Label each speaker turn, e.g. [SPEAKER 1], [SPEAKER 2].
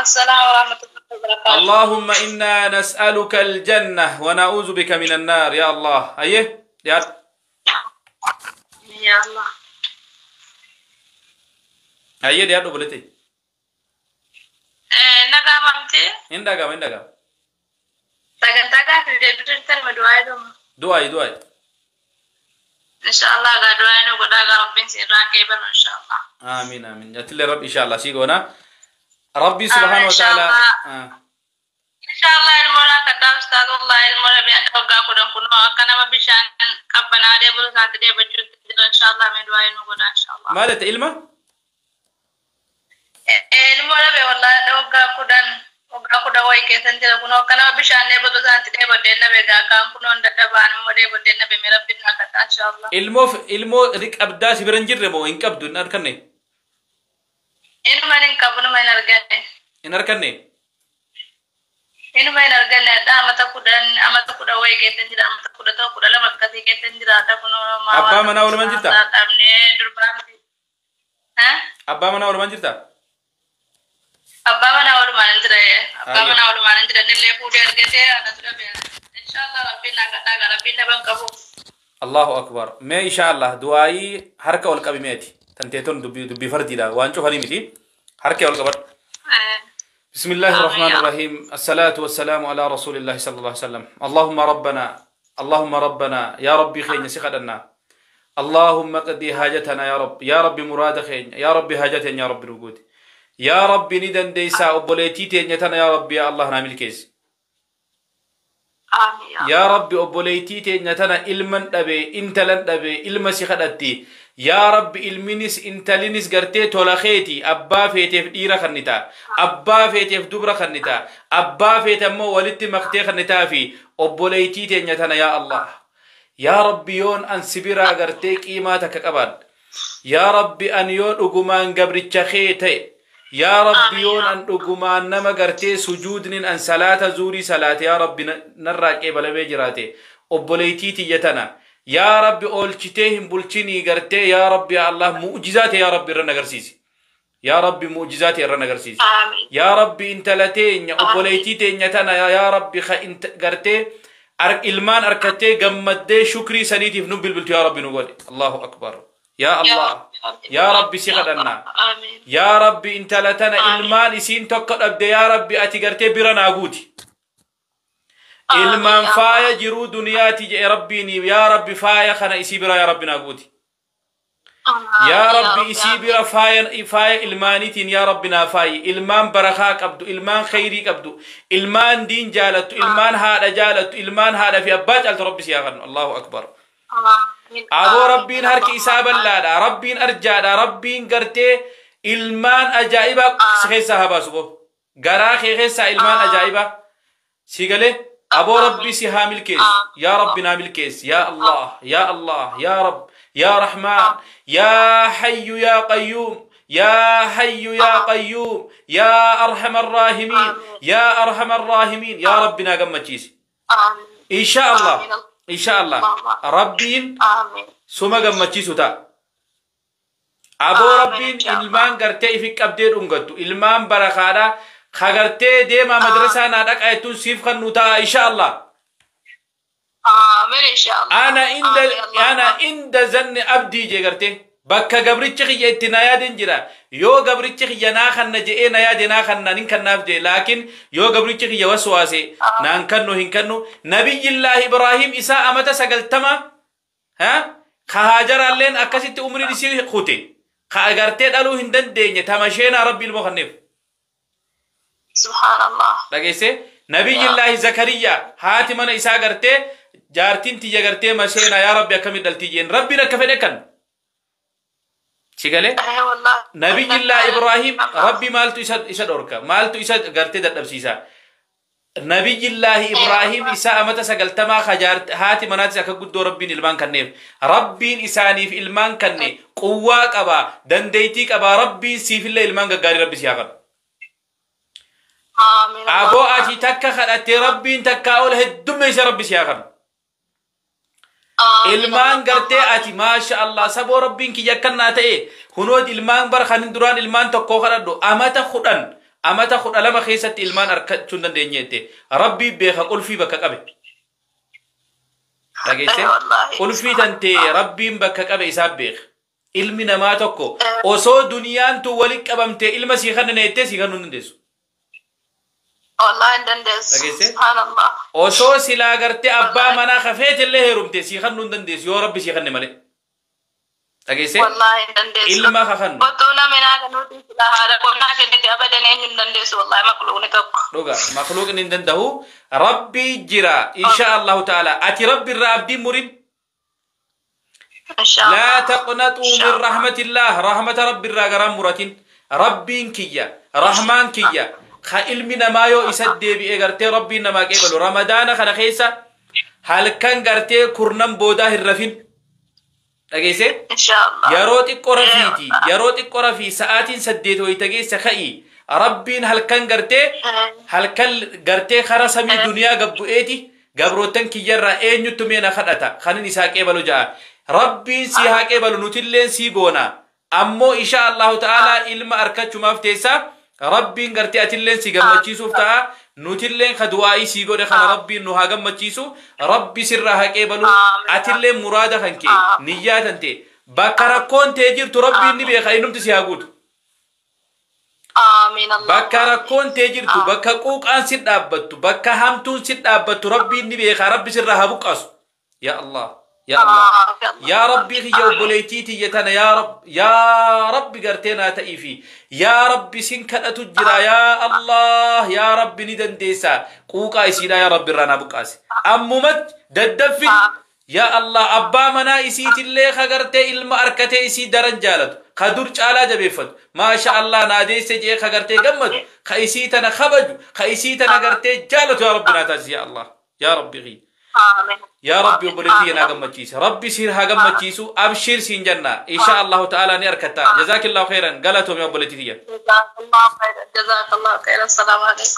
[SPEAKER 1] السلام ورحمة الله وبركاته.
[SPEAKER 2] اللهم إنا نسألك الجنة ونعوذ بك من النار يا الله. أيه يا
[SPEAKER 1] يا الله.
[SPEAKER 2] أيه يا دوبلتي.
[SPEAKER 1] Nagaa mamti.
[SPEAKER 2] Hin dhagama, hin dhagama.
[SPEAKER 1] Sagantaa gaafii deebii jirtan ma du'aa jedhamu.
[SPEAKER 2] Du'aayi, du'aayi.
[SPEAKER 1] Inshallah gaa du'aa nu godhaa gaa Rabbiin sirraa qeebalu inshallah.
[SPEAKER 2] آمين آمين. Atillee Rabbi inshallah sii goona. Rabbi subhaanahu wa ta'ala.
[SPEAKER 1] Inshallah ilmoon akka daamstaat wallahi ilmoon rabbi waggaa 10 kunoo akka nama bishaan qabbanaa deebilu isaatti deebachuutti jira inshallah mee du'aa nu godhaa inshallah.
[SPEAKER 2] Maal jette ilma?
[SPEAKER 1] Ilmoo dhabe wallahi waggaa 10 waggaa 10 wayii keessan jira kunoo akka nama bishaan dheebotu isaatti dheebodheen dhabe gaa kaan kunoo dadhabaan immoo dheebodheen dhabe mee Rabbiin naa kadhaa inshallah.
[SPEAKER 2] Ilmoo ilmoo qabdaa si bira hin jirre moo hin qabdu hin arganne?
[SPEAKER 1] Inuma hin qabu, inuma hin arganne.
[SPEAKER 2] Hin arganne?
[SPEAKER 1] Inuma hin arganne adda amata 10 amata 10 wayii keessan jira amata 11 12 akkasii keessan jiraata kunoo.
[SPEAKER 2] Abbaa manaa walumaan jirtaa?
[SPEAKER 1] Dhabnee durbaa miti.
[SPEAKER 2] Abbaa manaa walumaan jirtaa?
[SPEAKER 1] Abbaa manaa walumaan hin jira. Abbaa manaa walumaan hin jira. Innillee fuudhee argatee anatu dhabe. Inshallah Rabbiin naa kadhaa gaa Rabbiin dhaban qabu.
[SPEAKER 2] Allahu akbar. Mee inshallah du'aayii harka ol qabi meeti. Tanteeton dubbii dubbii fardiidha. Waan cufanii miti. Harka ol qabadhu. بسم الله الرحمن الرحيم. الصلاة والسلام على رسول الله صلى الله عليه وسلم. اللهم ربنا، اللهم ربنا، يا ربي خير سخدنا. اللهم قضي حاجتنا يا رب، يا رب مراد خير، يا رب حاجتنا يا رب الوجود. يا رب ندن ديسا أبوليتي تينيتنا يا رب يا الله نعمل كيس.
[SPEAKER 1] آمين.
[SPEAKER 2] يا رب أبوليتي تينيتنا إلمن أبي إنتلن أبي إلما سخدتي. يا رب ilminis intalinis gartee tola keeti abbaa feeteef dhiira kannita, abbaa feeteef dubra kannita, abbaa feete ammoo walitti maktee kannitaa fi obboleeytii teenya tana yaa Allah. Yaa Rabbi yoon an si biraa gartee qiimaa takka qabaadha. Yaa Rabbi an yoo dhugumaan gabricha kee ta'e, yaa Rabbi yoon an dhugumaan nama gartee sujuudnin an salaata zuurii salaate yaa Rabbi narraa qeebalamee jiraate obboleeytii tiyya tana yaa Rabbi oolchitee hin bulchinii gartee yaa Rabbi yaa Allah mu'jizaa ta'e yaa Rabbi irra nagarsiisi. Yaa Rabbi mu'jizaa ta'e irra nagarsiisi. Yaa Rabbi intala teenya obboleeytii teenya tana yaa Rabbi gartee ilmaan harkattee gammaddee shukrii saniitiif nu bilbiltu yaa Rabbi nu godhe. Allahu akbar. Yaa Allah. Yaa Rabbi si kadhanna. Yaa Rabbi intala tana ilmaan isiin tokko dhabde yaa Rabbi ati gartee bira naa guuti. Ilmaan faaya jiruu duniyaati jedhe Rabbiin yaa Rabbi faaya kana isii bira yaa Rabbi naa guuti. Yaa Rabbi isii bira faaya faaya ilmaaniitiin yaa Rabbi naa faayi. Ilmaan barakaa qabdu, ilmaan khayrii qabdu, ilmaan diin jaalattu, ilmaan haadha jaalattu, ilmaan haadha fi abbaa caaltu Rabbi si haa kennu. Allahu akbar. Aboo Rabbiin harki isaa bal'aadha. Rabbiin arjaadha. Rabbiin gartee ilmaan ajaa'ibaa si keessaa haa baasu boo. Garaa kee keessaa ilmaan ajaa'ibaa. Si galee aboo Rabbi si haa milkeessu. Yaa Rabbi naa milkeessi. Yaa Allah. Yaa Allah. Yaa Rabb. يا رحمن. يا حي يا قيوم. يا حي يا قيوم. يا أرحم الراحمين. يا أرحم الراحمين. يا ربنا قمتشيس. إن شاء الله. إن شاء الله. ربين سما قمتشيسو تا. أبو ربين إلمان قرتي في كبدير أنقدو. إلمان برخادا خغرتي ديما مدرسة نادك أيتون سيف خنوتا إن شاء الله.
[SPEAKER 1] آمين إن شاء الله.
[SPEAKER 2] أنا عند ظن عبدي جرتي bakka gabrichi kiyya itti na yaadin jira. Yoo gabrichi kiyya naa kanna je'ee na yaade naa kanna nin kannaaf jee, laakiin yoo gabrichi kiyya waswaase naan kannu hin kannu. Nabiyyillaahi Ibraahim isaa amata 90 ha ka Haajaraalleen akkasitti umriin isii kute ka agartee dhaluu hin dandeenye tamasheenaa Rabbi ilmoo kanneef.
[SPEAKER 1] Subhaanallah.
[SPEAKER 2] Dhageesse Nabiyyillaahi Zakariyaa haati mana isaa gartee jaartiin tiyya gartee masheenaa yaa Rabbi akkamitti dhaltii jeen Rabbiin akka fedhe kan. Sigale Nabiyyillaa Ibraahim Rabbi maaltu isa dhorka maaltu isa gartee dadhabsiisa. Nabiyyillaahi Ibraahim isa amata 90 haati manaatis akka guddoo Rabbiin ilmaan kanneef. Rabbiin isaaniif ilmaan kanne quwwaa qaba dandeettii qaba Rabbiin siifillee ilmaan gaggaarii Rabbi si haa qabu. Aboo ati takka kadhattee Rabbiin takkaa ol heddummeessa Rabbi si haa qabu. Ilmaan gartee ati maasha Allah saboo Rabbiin kiyya akkannaa ta'e hunoot ilmaan bara kanin duraan ilmaan tokkoo kadhadhu amata 10 Amata 12 keessatti ilmaan arkachuu hin dandeenye jette. Rabbii beeka qulfii bakka qabe. Dhageesse? Qulfii tantee Rabbiin bakka qabe isaa beeka. Ilmi namaa tokko osoo duniyaan tun walitti qabamtee ilma sii kanneen jettee sii kennuu hin dandeessu.
[SPEAKER 1] Wallahi hin dandeessu.
[SPEAKER 2] Dhageesse?
[SPEAKER 1] Subhaanallah.
[SPEAKER 2] Osoo silaa gartee abbaa manaa kafeetillee heerumte sii kennuu hin dandeessu yoo Rabbi sii kenne malee. Dhageesse?
[SPEAKER 1] Wallahi hin dandeessu.
[SPEAKER 2] Ilma kakannu.
[SPEAKER 1] Otuu namni naa kennuuti silaa haadha qonnaa kennite abadan eenyu hin dandeessu wallahi makluuqni tokko.
[SPEAKER 2] Dhuga makluuqni hin danda'u. Rabbi jira insha Allahu ta'ala. Ati Rabbi irraa abdii murin.
[SPEAKER 1] Insha Allah.
[SPEAKER 2] Laa taqnaxuu min rahmatillah. Rahmata Rabbi irraa garaan muratin. Rabbiin kiyya. Rahmaan kiyya. Ka ilmi namaa yoo isa deebi'ee gartee Rabbiin namaa qeebalu. Ramadaana kana keessa halkan gartee kurnan boodaa hin rafin. Dhageesse?
[SPEAKER 1] Insha Allah.
[SPEAKER 2] Yeroo xiqqoo rafiiti. Yeroo xiqqoo rafii sa'aatiin 8 wayita geesse ka'i. Rabbiin halkan gartee halkan gartee kara samii duniyaa gabbu'eeti gabroottan kiyyarraa eenyuttu mee na kadhata kanin isaa qeebalu ja'a. Rabbiin sii haa qeebalu nutilleen sii goona. Ammoo insha Allahu ta'ala ilma arkachumaaf teessa Rabbiin gartee atilleen si gammachiisuuf ta'a. Nutilleen ka du'aa'ii sii godhe kana Rabbiin nu haa gammachiisu. Rabbi sirraa haa qeebalu. Atilleen muraada kan kee niyyaa tan ta'e bakka rakkoon tee jirtu Rabbiin ni beeka innumti si haa guutu.
[SPEAKER 1] Amiin Allah.
[SPEAKER 2] Bakka rakkoon tee jirtu, bakka quuqaan si dhaabbattu, bakka hamtuun si dhaabbattu Rabbiin ni beeka Rabbi sirraa haa buqqaasu. Yaa Allah. Yaa Allah. Yaa Rabbi kiyya obboleettii tiyya tana yaa Rabbi yaa Rabbi gartee naa ta'iifi yaa Rabbi sin kadhatu jira yaa Allah yaa Rabbi ni dandeessa quuqaa isiidha yaa Rabbi irraa naa buqqaasi. Ammumatti daddaffi yaa Allah abbaa manaa isiitillee ka gartee ilma arkatee isii daran jaalatu ka dur caalaa jabeeffatu maasha Allah naa deesse jee ka gartee gammadu ka isii tana kabaju ka isii tana gartee jaalatu yaa Rabbi naa taasisi yaa Allah yaa Rabbi kiyya.
[SPEAKER 1] Amiin.
[SPEAKER 2] Yaa Rabbi obboleettii naa gammachiise. Rabbi siin haa gammachiisu. Abshir siin jenna. Insha Allahu ta'ala ni arkatta. Jazaakillahu khairan. Galatoomi obboleettii tiyya.
[SPEAKER 1] Jazakallahu khairan. Jazakallahu khairan. Assalaamu alaikum.